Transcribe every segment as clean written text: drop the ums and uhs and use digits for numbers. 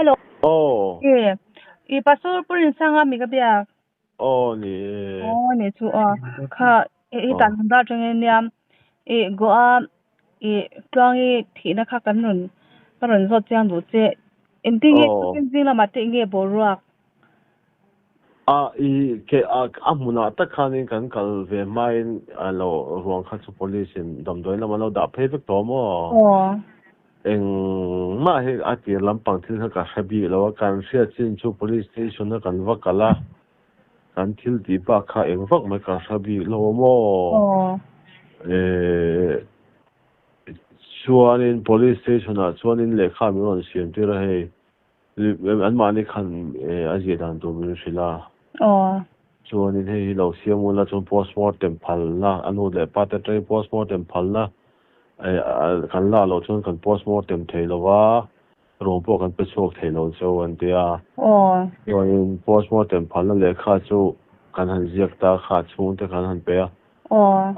Hello. Aw. E i pastor pu Rinsanga mi ka biak. Aw ni e. Aw ni chu aw. Kha i tan hun dar tangin nia i Goa i tluangi thihna kha kan rawn ka rawn zawt chiang duh che. Engtin nge tukin zing lamah te enge boruak? A i ke a a hmunah tak khanin kan kal ve hmain a lo ruang kha chu police in damdawiin lam an lo dah phei vek tawh maw? Aw. Engmah hi a tir lampang thil kha ka hre bik lo a, kan hriat chin chu police station a kan va kal a, kan thil tih bak kha eng vak mai ka hre bik lo maw? Aw. Eh chuanin police station ah chuanin lehkha min rawn siam tir a hei. Anmahni khan a ziah dan tur min hrilh a. Aw. Chuanin hei hi lo siam ula chuan postmortem phalna, a nu leh pa te atangin postmortem phalna kan lak loh chuan kan postmortem thei lo va, ruang pawh kan pe chhuak thei lo cheu an ti a. Aw. Chuanin postmortem phalna lehkha chu kan han ziak ta kha chhungte kan han pe a. Aw.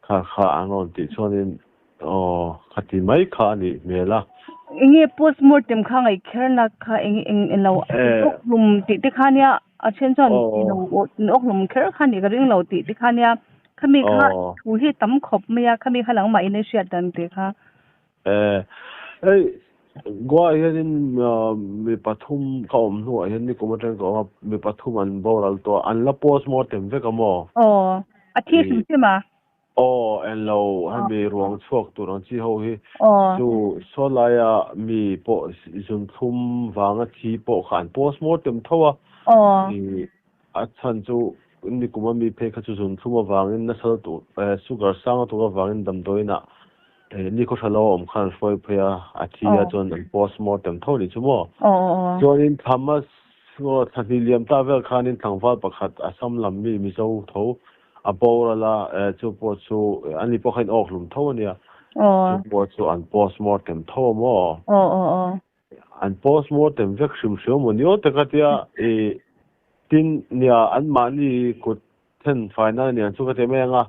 Kha kha an rawn tih chuanin aw kha ti mai kha a nih hmel a. Enge postmortem kha ngaih kherna kha eng eng eng lo awkhlum tih te kha nia a then chuan lo awkhlum kher kha nih ka ring lo tih te kha nia khami kha thu hi tam khawp mai a khami kha langmah in a hriat dan tih kha. Hei Goa ah hianin mi pathum ka awm hnuah hian nikum atang ka awm a, mi pathum an boral tawh a, an la postmortem vek a maw? Aw, a thi hrim hrim a? Aw, en lo, hemi ruang chhuak tur ang chi ho hi chu saw laia mi pawh zunthlum vanga thi pawh kha an postmortem tho a, a chhan chu nikum a mi phei kha chu zunthlum avangin nasa lutuk sugar sang lutuk avangin damdawiinah Ni khaw tha lo a awm khan an hruai phei a, a thi a chuan an postmortem tho ni chu maw? Chuanin Thomas thla hnih liam ta vel khanin tlangval pakhat Assam lam mi Mizo tho a boral a, chu pawh chu ani pawh kha in awk hlum tho a nia, chu pawh chu an postmortem tho a maw? An postmortem vek hrim hrim a maw ni aw te ka tia i tin nia anmahni kut Then faina aniang chu ka ti mai ang a,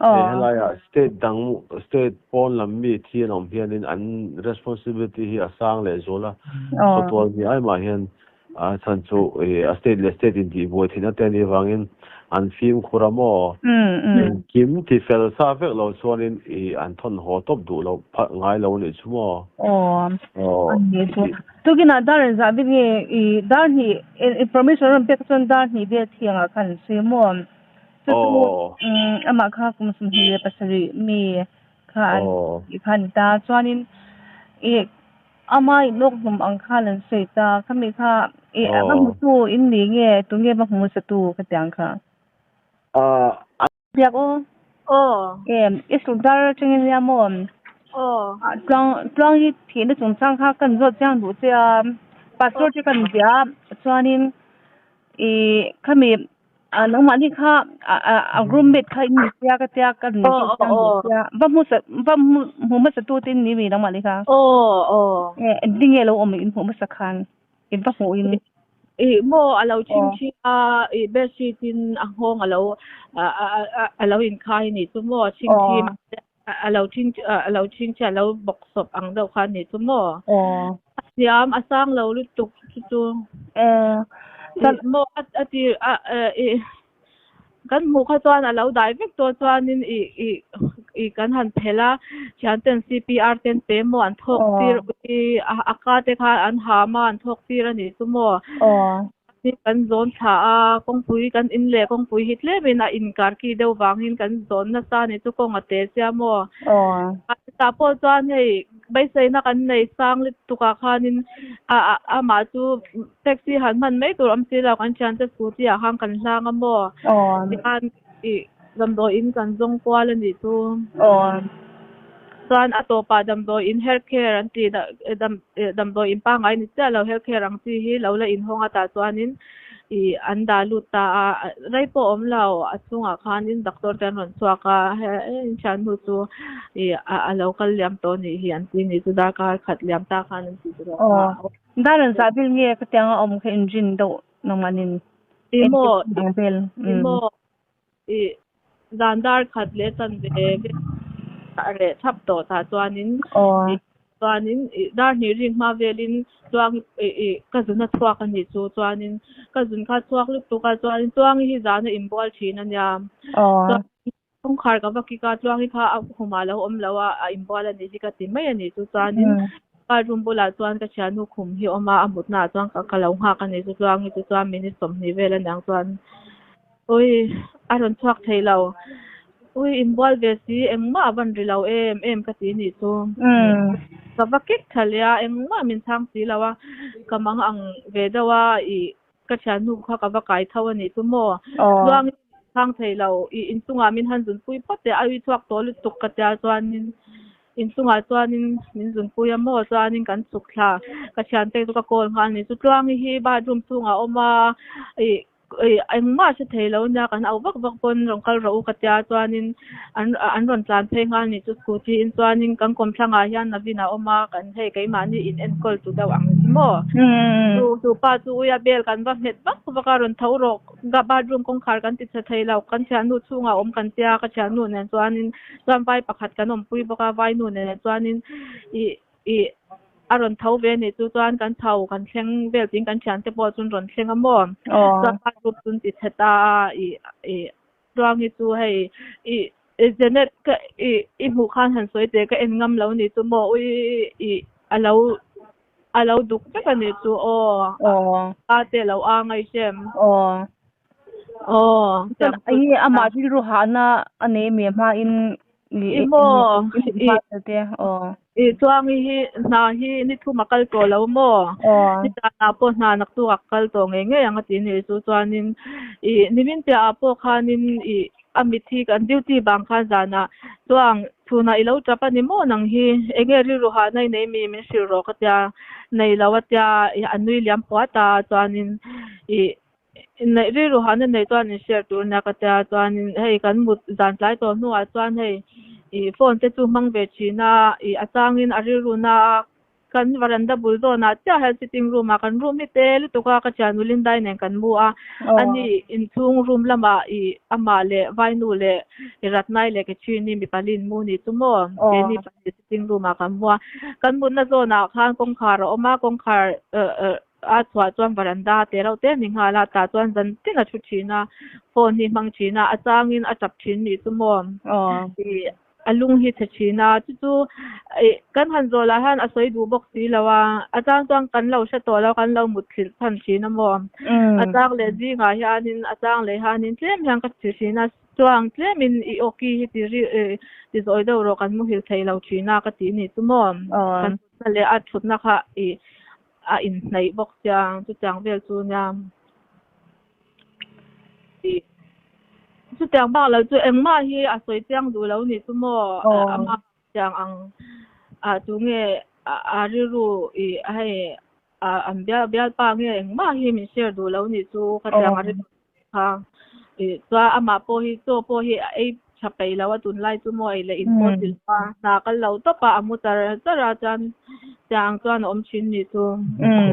hei helaiah state dang state pawn lam mi thi an awm hianin an responsibility hi a sang leh zual a, khawtual mi ai mah hian a chhan chu a state leh state intihbuai theihna te anih avangin an fimkhur a maw? Engkim ti fel sa vek lo chuanin i an thawn haw tawp duh loh phah ngai lo anih chu maw? Aw, anih chu. Tukinah dar engzah bik nge i dar hnih information rawn pek chuan dar hnih vel thiangah khan an sawi maw? Chu chu amah kha kum 27 mi kha an tih kha a ni ta. Chuanin i ama inawk hlum ang khan an sawi ta. Khami kha i a va hmutu in ni nge tunge va hmu hmasa ka ti ang kha. Biak aw. Aw. Em, i sulh dar atangin nia maw? Aw. Tluang, tluang hi thihna chungchang kha kan zawt chiang duh che a, pastor te kan bia a, chuanin i khami nangmahni kha a roommate kha in ni sia ka tia kan zawt chiang duh che a, va hmu sa, va hmu hmasa tu te in ni mi nangmahni kha? Aw, aw. Engtin nge lo awm in hmuh hmasa khan? In va hmuh in. Ih maw a lo chhing chhing a, ih bedsheet in a nghawng a lo a lo inkhai a nih chu maw, chhing chhing a lo chhing a lo chhing chhi a lo bawk sawp ang deuh kha a nih chu maw. A hniam a sang lo lutuk chu chu. Ih maw a tir a ih Kan hmuh kha chuan a lo dai vek tawh chuanin ih ih ih kan han phelh a, thianten CPR ten pe maw an thawk tir i a ka te kha an ham a an thawk tir a nih chu maw. Kan zawn thla a, kawngpui kan in leh kawngpui hi tlemin a inkar ki deuh vangin kan zawn nasa a nih chu kawng a te sia maw. Tah pawh chuan hei Beiseina kan nei sang lutuk ah khanin a a amah chu taxi han hman mai tur awm si lo kan thiante scooty ah khan kan hlang a maw tikhan ih damdawiin kan zawng kual a nih chu chuan a tawpah damdawiin health care an tih damdawiin pangngai ni chiah lo health care ang chi hi lo la inhawng a tah chuanin Ih an dah lut ta a, rei pawh awm lo, a chungah khanin doctor te an rawn chhuak a, he in thian hnu chu ih a lo kal liam tawh anih hi an ti anih chu darkar khat liam ta khan an ti chu rawh a. Aw, dar an zah vel nge ka tianga awm kha inrin deuh nangmahnin Ih maw, ih maw, ih zan dar khat leh chanve vel a reh thap tawh tah chuanin ih. Chuanin ih dar hnih ring hma velin chuang ih ih ka zun a chhuak a nih chu chuanin ka zun kha a chhuak lutuk a chuanin Tluangi hi zan a inbual thin a nia. Chuan kawngkhar ka va kik a Tluangi kha a khumah a lo awm lo a a inbual a nih hi ka ti mai a nih chu chuanin bathroom bulah chuan ka thiannu khum hi a awm a a mutna ah chuan ka lo nghak a nih chu Tluangi chu chuan minute 20 vel a niang chuan ui a rawn chhuak thei lo. Ui inbual ve si engmah a van ri lo em em ka ti nih chu. Ka va kek tha leh a engmah min chhang si lo a ka mang ang ve deuh a ih ka thiannu kha ka va kai tho a nih chu maw. Tluang in chhang thei lo ih inchungah min han zunpui phawt teh a ui chhuak tawh lutuk ka tia chuanin inchungah chuanin min zunpui a maw chuanin kan chhuk thla ka thiante chu ka call nghal a nih chu Tluangi hi bathroom chhungah a awm a ih Engmah hre thei lo nia kan au vak vak pawn rawn kal rawh u ka tia chuanin an an rawn tlan phei nghal nih chu scooty in chuanin kan kawmthlangah hian Navin a awm a kan hei keimahni in enkawl tu deuh ang hi maw chu chu pa chu uia bel kan va hmet vak vak a rawn tho rawh bathroom kawngkhar kan ti chhe thei lo kan thiannu chhungah awm kan tia ka thiannu nen chuanin chuan vai pakhat kan awmpui bawk a vainu nen chuanin ih Ih, a rawn tho ve anih chu chuan kan chho kan thleng vel tiin kan thiante pawh chuan rawn thleng a maw? Chuan bathroom chu an ti chhe ta a, ih ih Tluangi chu hei ih Janet ka ih i hmuh khan han sawi teh ka en ngam lo anih chu maw ui ih a lo a lo duk vek anih chu aw a te lo ang a i hrem. Aw Chuan ih amah rilru hahna a nei mi hmain I maw i Tluangi hi hna hi ni thum a kal tawh lo maw? Ni danah pawh hna naktuk a kal tawh ngei ngei ang a ti nih chu chuanin i nimin piahah pawh khanin i a mit hi kan duty bang khan zanah Tluang chhunah i lo tap a ni maw nang hi enge rilru hahna i nei mi min hrilh rawh ka tia nei lo a tia a nui liam puat a chuanin i Neih rilru hahna nei chuan in share tur nia ka tia chuanin hei kan mut zan tlai tawh hnuah chuan hei ih phone te chu hmang ve thin a ih a changin a rilru na a kan varanda bul zawnah chiah hian sitting room ah kan room hi te lutuk a ka thian u Lindai nen kan mu a ani inchhung room lamah ih amah leh vainu leh i Ratnai leh Kechini mi pali in mu ni chu maw keini pahnih sitting room ah kan mu a kan mutna zawnah khan kawngkhar a awm a kawngkhar A chhuah chuan varanda te reuh te ni nghal a, tah chuan zan tin a thu thin a, phone hi hmang thin a, a changin a tap thin nih chu maw ih a lung hi chhe thin a, chu chu ih kan han zawh lah hian a sawi duh bawk si lo a, a chang chuan kan lo hre tawh lo kan lo mut thilh chhan thin a maw, a chang leh zingah hianin a chang leh hianin tlem hian ka thi thin a, chuang tlemin i aw ki hi ti ri ih ti zawi deuh rawh kan muhil thei lo thin a ka tih nih chu maw, kan thutna leh a thutna kha ih a inhnaih bawk sia chutiang vel chu nia ih chutiang bak lo chu engmah hi a sawi chiang duh lo nih chu maw amah chiang ang ah tunge a rilru ih hei an bial bialpa nge engmah hi min share duh lo nih chu khatiang a rilru kha ih chuan amah pawh hi chaw pawh hi a ei tha peih lo a tunlai chu maw ei leh in pawh ti lo a hna kal lo tawp a a mu char char a chuan tiang chuan a awm thin nih chu. Umm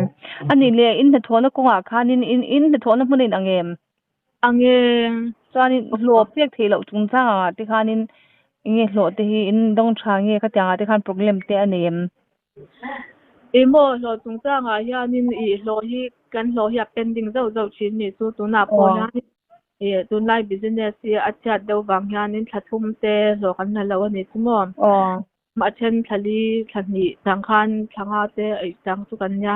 a nih leh in hnathawhna kawngah khanin in in hnathawhna hmun a in ang em? Ang em. Chuanin hlawh pek theih loh chungchang angah te khanin enge hlawh te hi in dawng tha nge khatiangah te khan problem te a nei em? I maw hlawh chungchangah hianin i hlawh hi kan hlawh hi a pending zauh zauh thin nih chu tunah pawh hianin ih tunlai business hi a chhiat deuh vang hianin thla thum te hlawh kan la lo a nih chu maw. A then thla li thla hnih chang khan thla nga te eih chang chu kan nia.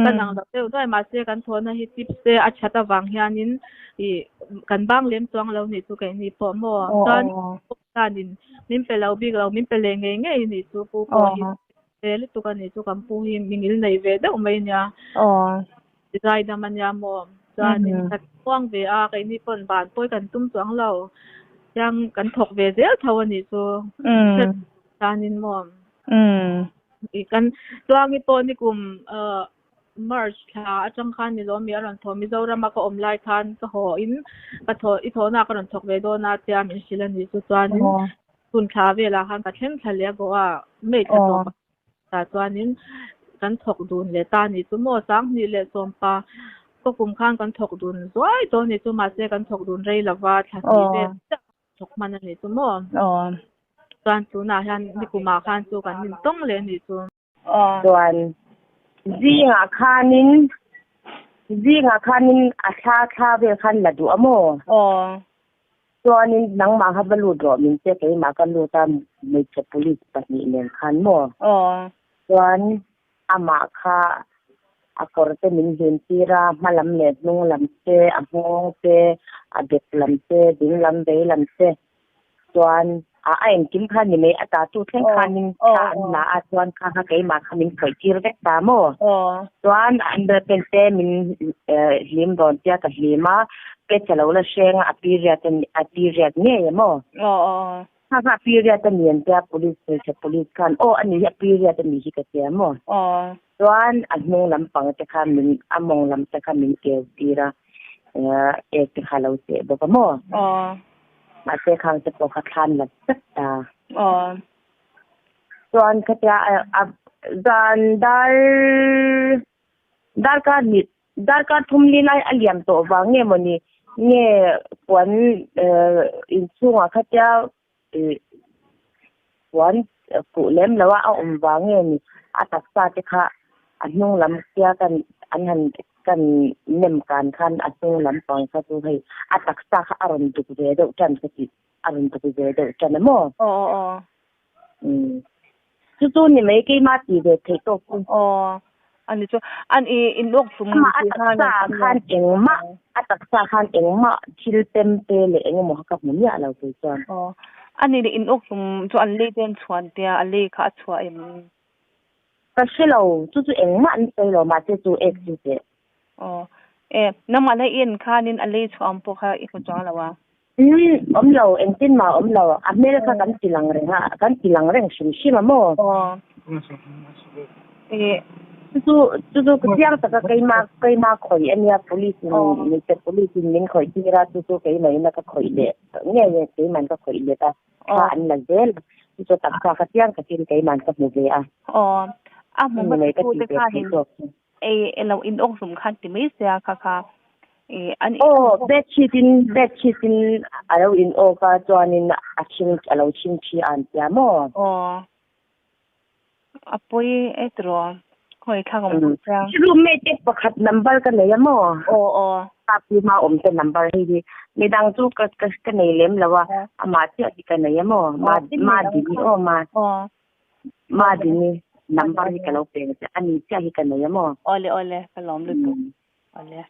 Kan ang lo deuh duai mahse kan thawhna hi tips te a that avang hianin ih kan bang lem chuang lo nih chu keini pawh maw. Chuan Chuanin min pe lo bik lo, min pe leh ngei ngei a nih chu pu pawh hi ve lutuk a nih chu kan pu hi mingil nei ve deuh mai nia. Zai dam a nia maw? Chuanin ka chuang ve a, keini pawn ban pawi kan tum chuang lo. Chiang kan thawk ve zel tho a nih chu. Chuanin maw? Kan Tluangi pawh nikum March thla atang khan ni lawm mi a rawn thawh Mizoram a ka awm lai khan ka haw in ka thawh i thawhna ka rawn thawk ve dawn a tia min hrilh a ni chu chuanin hun thla velah khan ka thleng thla leh a bawh a May thla tawp ah chuanin kan thawk dun leh ta a ni chu maw Sanghnih leh Sawmpa ka kum khan kan thawk dun zuai tawh a ni chu mahse kan thawk dun rei lova thla hnih vel chiah thawk hman a ni chu maw chuan tunah hian nikumah khan chu kan intawng leh a ni chu. Chuan zingah khanin zingah khanin a thla thla vel khan la duh a maw? Chuanin nangmah kha va lut rawh min che keimah ka lut a hmeichhe police pahnih nen khan maw? Chuan amah kha a kawr te min hlim tir a, hma lam leh hnung lam te, a nghawng te, a bek lam te, ding lam vei lam te chuan a a engkim kha ni mai a tattoo thleng khanin thla an la a chuan kha kha keimah kha min khawih tir vek ta maw? Chuan a underpant te min hlim rawn tia ka hlim a, pet a lo la hreng a, a period a period ngei em aw? Kha kha a period a ni an tia police hmeichhe police khan aw a ni hi a period a ni hi ka tia maw? Chuan a hnung lampang te kha min a mawng lam te kha min keu tir a ek te kha a lo cheh bawk a maw? Mahse khang te pawh kha thlan la vek ta. Chuan khatia a zan dar darkar hnih darkar thum li lai a liam tawh vang nge mawni nge puan inchhungah khatia puan fuh lem lo a a awm vang nge ni a taksa te kha a hnung lam tia kan an han kan nem kan khan a hnung lam pang kha chu hei a taksa kha a rawn duk ve deuh tan ka tih a rawn duk ve deuh tan a maw? Chu chu ni mai keimah tih ve theih tawk chu. Aw ani chu an i in awk hlum Amah a taksa ah khan engmah a taksa ah khan engmah thil pem te leh eng emaw kha ka hmu miah lo kei chuan. Aw ani leh in awk hlum chu an lei te an chhuan tia a lei kha a chhuah em? Ka hre lo chu chu engmah an sawi lo mahse chu ek chu teh. Aw e nangmah la i en khanin a lei chhuah ang pawh kha i hmu chuang lo a. Umm awm lo, engtin mah awm lo. A hmel kha kan ti lang reng a, kan ti lang reng hrim hrim a maw? Chu chu chu chu ka chiang taka keima keima khawih a nia police in hmeichhe police in min khawih tir a chu chu keimah ina ka khawih leh ngei e keiman ka khawih let a thla an la zel a chu chu taksa kha chiang takin keiman ka hmu ve a. Aw a hmu hmasa tu te khanin Ei elo in awk hlum khan ti mai sia kha kha i an Aw bedsheet in bedsheet in a lo in awk a chuanin a thing a lo thing thi a an tia maw? Aw a pawi e tiraw khawi thlak awm bawk sia. Roommate te pakhat number ka nei a maw? Aw aw. Pa pi hma awm te number hei hi midang chu ka ka ka nei lem lo a amah chiah hi ka nei a maw? Ma ma dini aw ma. Aw. Ma dini number hi ka lo pe ang che, ani chiah hi ka nei a maw? Awle awle, ka lawm lutuk. Awle.